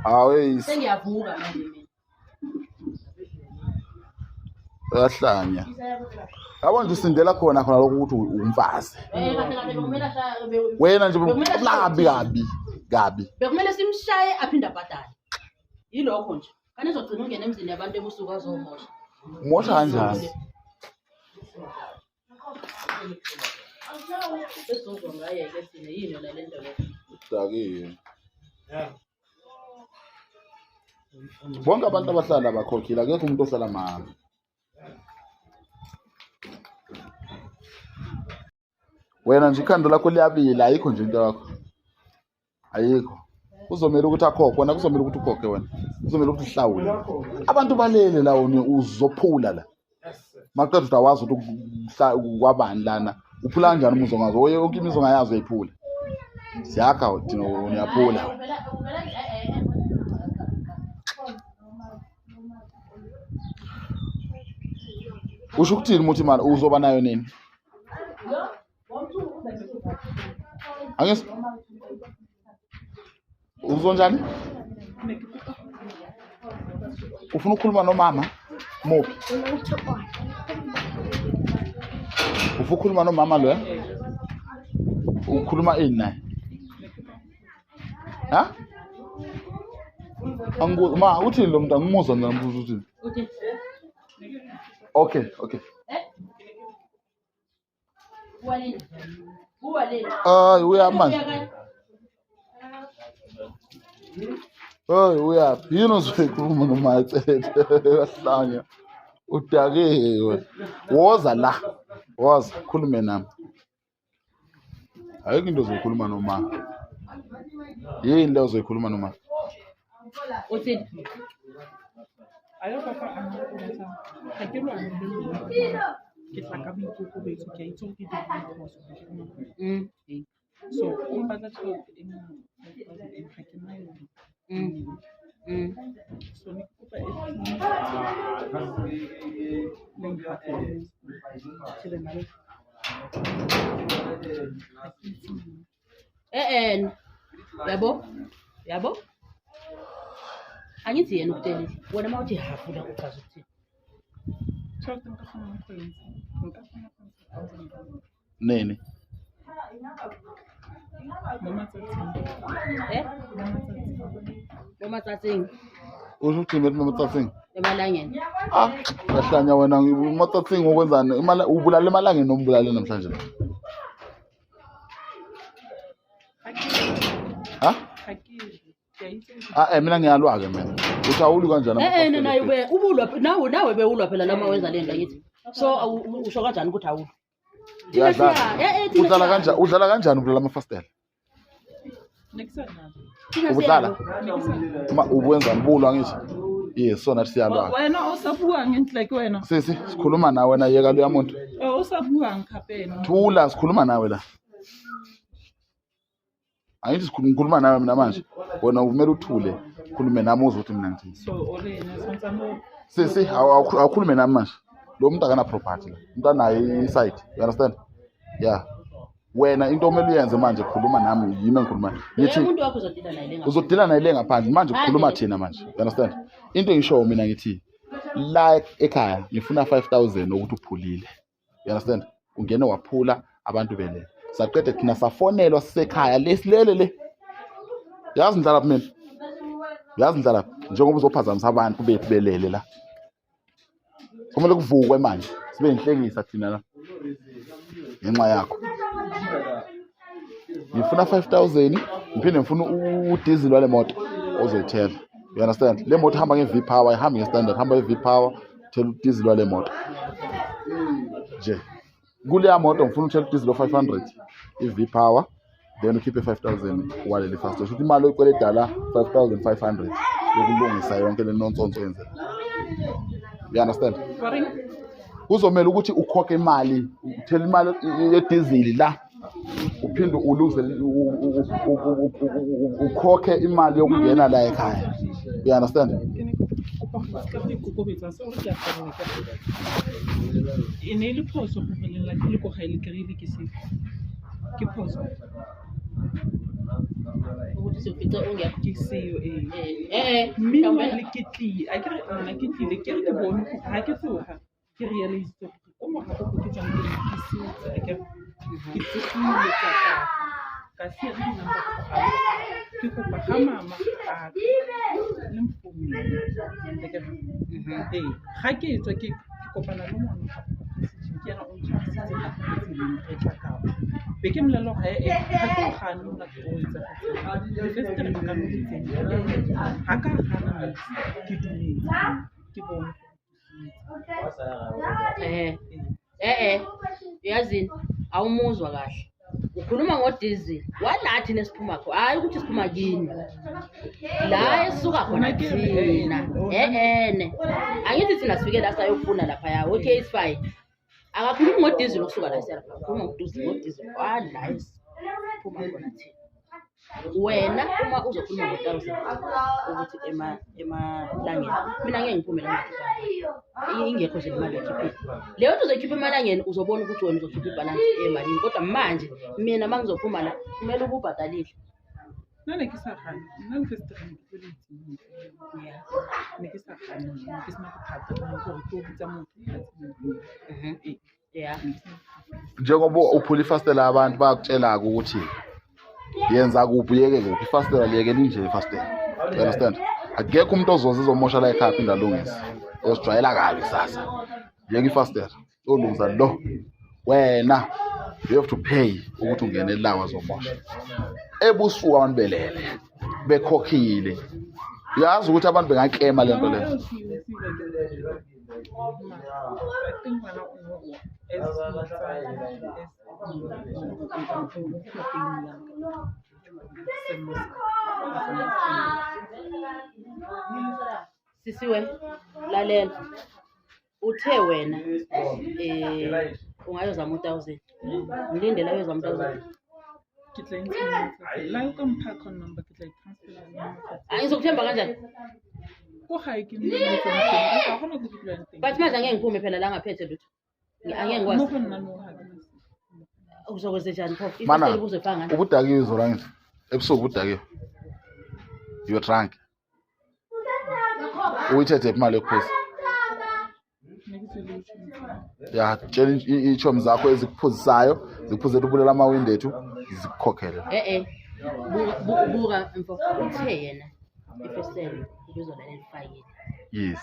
Hawu. Sengiyavuka manje mina. Uyahlanya. Yabo nje usindela khona khona lokho ukuthi umfazi. Eh kahle kahle bekumele ashaye Wena nje bekumele ashaye kabi kabi kabi. Bekumele simshaye aphinde abhadale. Yilokho nje. Kanti uzogcina ungena emzini yabantu ebusuku azomosha. Mosha kanjani? Sesizozwa ngaye-ke thina yini yona le nto leyo. Udakiwe. Bonke abantu abahlala bakhokhile akekho umuntu ohlala mahhala. Wena nje ikhanda lakho liyabila ayikho nje into yakho. Ayikho. Kuzomela ukuthi akhokhe wena kuzomela ukuthi ukhokhe wena. Kuzomela ukuthi uhlawule. Abantu balele la wena uzophula la. Maqeda ukuthi awazi ukuthi kwabani lana. Uphula kanjani umuzi ongazi? Oye yonke imizi ongayazi uyayiphula. Siyakha thina uyaphula. Usho ukuthini umuthi imali uzoba nayo nini? Angis Uzonjani? Ufuna ukukhuluma nomama? Muphi? Ufuna ukukhuluma nomama lo? Ukhuluma ini naye? Ha? Angiku ma uthini lo muntu angimuzwa mina ngimbuza uthini? Okay, okay. Hayi uyamanje. Hey uyaphi? Yini ozoyikhuluma noma ecele? Uyahlanya. Udakiwe. Woza la. Woza khulume nami. Ayikho into ozoyikhuluma noma. Yini le ozoyikhuluma noma? Uthini? Ayo papa a nna o batla ga ke lwane le lona ke tla ka boikokobetso ke a itse gore ke dirile phoso. So o mpatla tšhelete e ngata and ga ke na yone. So ne ke kopa e leng half ya yone. Eh-eh. Yabo? Yabo? Angithi yena ukutshelile. Wena uma uthi hafu la uchaza ukuthini? Tšhelete nka kgonang go e ntsha nka kgona go ntsha $1,000. Nini? Mo matsatsing. Eh? Mo matsatsing. Mo matsatsing. Usho ukuthini bethi ematsatsing? Emalangeni. Ah, uyahlanya wena ematsatsing ukwenzani? Imali ubulala emalangeni noma ubulale namhlanje? Ha? Ah, eh mina ngiyalwa ke mina. Uthi awulwi kanjani? Eh eh naye ube ubulwa nawe nawe bewulwa phela lama wenza lento angithi. So usho kanjani ukuthi awulwi? Uyadlala. Udlala kanjani? Udlala kanjani ubulala amafastela? Ubudlala? Ma ubuwenza ngibulwa ngithi. Yes, so nathi siyalwa. Wena o sa buang ntle ke wena. Sisi, sikhuluma nawe wena yeka loya muntu. O sa buang kgapeno. Thula, sikhuluma nawe la. Angithi ngikhuluma nawe mina manje. Wena kumele uthule, khulume nami uzwe ukuthi mina ngithini. So o re ena tshwantsano. Sisi, awukhulume nami manje. Lo muntu akana property la. Umuntu anayo i-side. You understand? Yeah. Wena into omele uyenze manje khuluma nami yimi engikhuluma. Ngithi umuntu wakho uzodila naye le ngaphandle. Uzodila naye le ngaphandle. Manje kukhuluma thina manje. You understand? Into engishoyo mina ngithi la ekhaya ngifuna 5000 ukuthi uphulile. You understand? Ungene waphula abantu belele. Saqeda thina safonelwa sisekhaya lesilele le. Yazi ngidlala phi mina? Yazi ngidlala phi? Njengoba uzophazamisa abantu bethu belele la. Kumele kuvukwe manje sibe inhlekisa thina la. Ngenxa yakho. Ngifuna 5000 ngiphinde ngifuna udiesel wale moto ozoyithela. You understand? Le moto ihamba nge-V power, ihambi nge-standard, ihamba nge-V power, thela udiesel wale moto. Nje. Kuleya moto ngifuna uthela udiesel o-500 i-V power then ukhiphe 5000 waleli fast. Kusho ukuthi imali oyikweleta la 5500 yokulungisa yonke le nonsonso yenzeka. You understand? Kuzomela ukuthi ukhokhe imali, uthele imali yedizili la uphinde uluze ukhokhe imali yokungena la ekhaya. You understand? E ne e le phoso go felela ke le ko gae le kry-ile ke sefe ke phoso. Ukuthi sikufice ungekho. Ke seo ee. Eh, Meanwhile ke tlile, akere nna ke tlile ke re ke bone gore ha ke tsoga ke realisitse gore ko morago ko ke tswang teng ke setse, akere ke tsogile ka tla ka sia le di-number ko gae, ke kopa ga mama a tla le mfounele, akere. Ee, ga ke tswa ke kopana le ngwana ka fa passage-eng, ke ena o ntshwarisitse ka fa tseleng re tla ka kwa. Be ke mmolelela hore he-eh ga ke o gane molato o etsahetseng, lefesetere nka no le tsenya. Ha ka gana niks, ke dumetse, ke bone Eh, eh, yazini awumuzwa kahle. Ukhuluma ngo-diesel wala thina esiphuma kho, hhayi ukuthi siphuma kini. La esisuka khona thina. Eh-ene. Angithi thina sifike la sayofuna laphaya. Okay, it's fine. Akakhulumi ngo-diesel okusuka la siya lapha. Ukhuluma ngo-diesel, ngo-diesel wala esiphuma khona thina. Wena uma uzokhuluma ngo-thousand ukuthi emalangeni, mina ngeke ngiphume la ngingakhiphanga. Ingekho nje le mali oyikhiphile. Leyo nto uzoyikhipha emalangeni uzobona ukuthi wena uzokhipha ibhalansi emalini, kodwa manje mina uma ngizophuma la kumele ube ubhadalile. Nna ne ke sa gane, nna lefesetere ne ke tlo le tsenya. Ne ke sa gane, ne ke sena bothata ba gore ke o bitsa motho a tsenye. Ee. Yeah. Njengoba uphula ifastela, abantu bayakutshela-ke ukuthi yenza kuphi, uyeke kuphi. Ifastela liyeke linje ifastela, you understand? Akekho umuntu ozoze ezomosha la ekhaya aphinde alungise, uzojwayela kabi kusasa. Yeka ifastela, olungisa lo wena. You have to pay ukuthi ungene la wazomosha ebusuku, abantu belele bekhokhile. Uyazi ukuthi abantu bengaklema le nto leyo. I think ngwana o no as motswadi, as mo pelong ya ka, sello sa ka. Sisiwe, lalela. Uthe wena ungayozama u-thousand. Ngilinde la uyozama u-thousand. Ke tla e ntsha mo matsatsing. La o ka mpha account number, ke tla e transfera mo matsatsing. Angizokuthemba kanjani? Ko gae ke mo ke tswang teng, ga gona ko ke dulang teng. But manje angeke ngiphume phela la ngaphethe lutho. Angeke Mo ngikwazi. go nna mo ga ke na sepe. Uzokwenze njani pho? Mana, Ifastela ubuzoyifaka ngani? ubudakiwe izolo, angithi? Ebusuku ubudakiwe, you were drunk. Uyithethe phi imali yokuphuza? Ne ke tswile tjhong. Ya, tshela iy'chomi zakho ezikuphuzisayo, zikuphuzela ubulela amawindi ethu, zikukhokhele. Eh eh. Buka buka mfo, uthe yena ifestela ubuzolala elifakile today.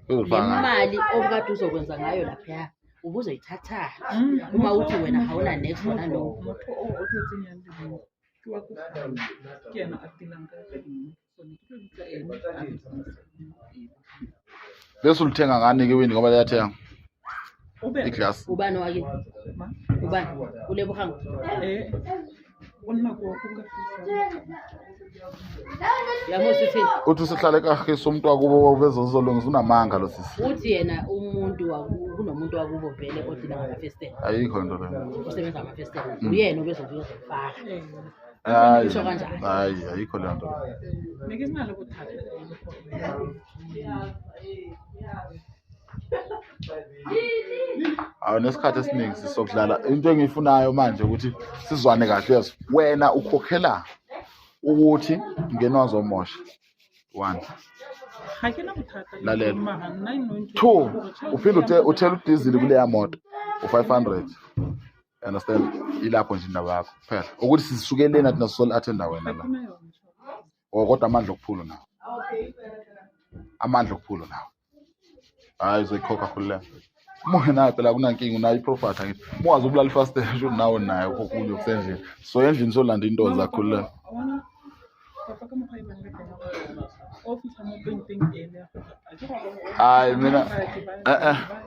Le Uzolifaka ngani? mali obukade uzokwenza ngayo laphaya ubuzoyithatha uma uthi wena hauna next nalokho. Motho o o tlo tsenyang lewindi ke wa ko gae, ke ena a tilang ka eng, so ne ke tlo bitsa ene a re. Bese ulithenga ngani-ke iwindi, ngoba liyathenga O be iglasi? Ubani wakini? Ma? Ubani? Ulebogang. Eh, o nna ko ko ka fisa. Uyamuzwa uthini? Uthi usehlala ekahisa umuntu wakubo bezozolungisa, unamanga lo sisi. Uthi yena umuntu wakubo, kunomuntu wakubo vele odila ngamafestela. Ayikho into leyo. Osebenza ngamafestela. Uyena obezobuya ezofaka. Ee. Hayi. Usho kanjani? Hayi, ayikho leyo nto leyo. Ne ke sena le bothata le ene gore Awu, nesikhathi esiningi sisokudlala. Into engiyifunayo manje ukuthi sizwane kahle, yes, wena ukhokhela ukuthi ngene wazomosha, one. Ga ke na bothata le Lalela. mara nna e no ntho Two, gore tjhelete uphinde ya mo- uthele udizili kuleya moto u-500, understand? Ilapho nje indaba yakho kuphela ukuthi sisuke lena thina sizoli-attenda wena Ga la. ke na yona tjhelete. Oh, kodwa amandla okuphula nawo, amandla okuphula nawo. Hhayi, uzoyikhokha, khululeka. Uma ungenayo phela akunankinga, unayo i-profit, angithi? Uma wazi ubulala ifastela, sho nawe nayo okunye okusendlini. So endlini solanda into Mama, zakho, khululeka. papa, wa bona, papa ka mokgwa e bang ka teng, o fitlha mo penteng ele ya gore a ke gore Hayi, mina ba ke ba- eh eh. ba-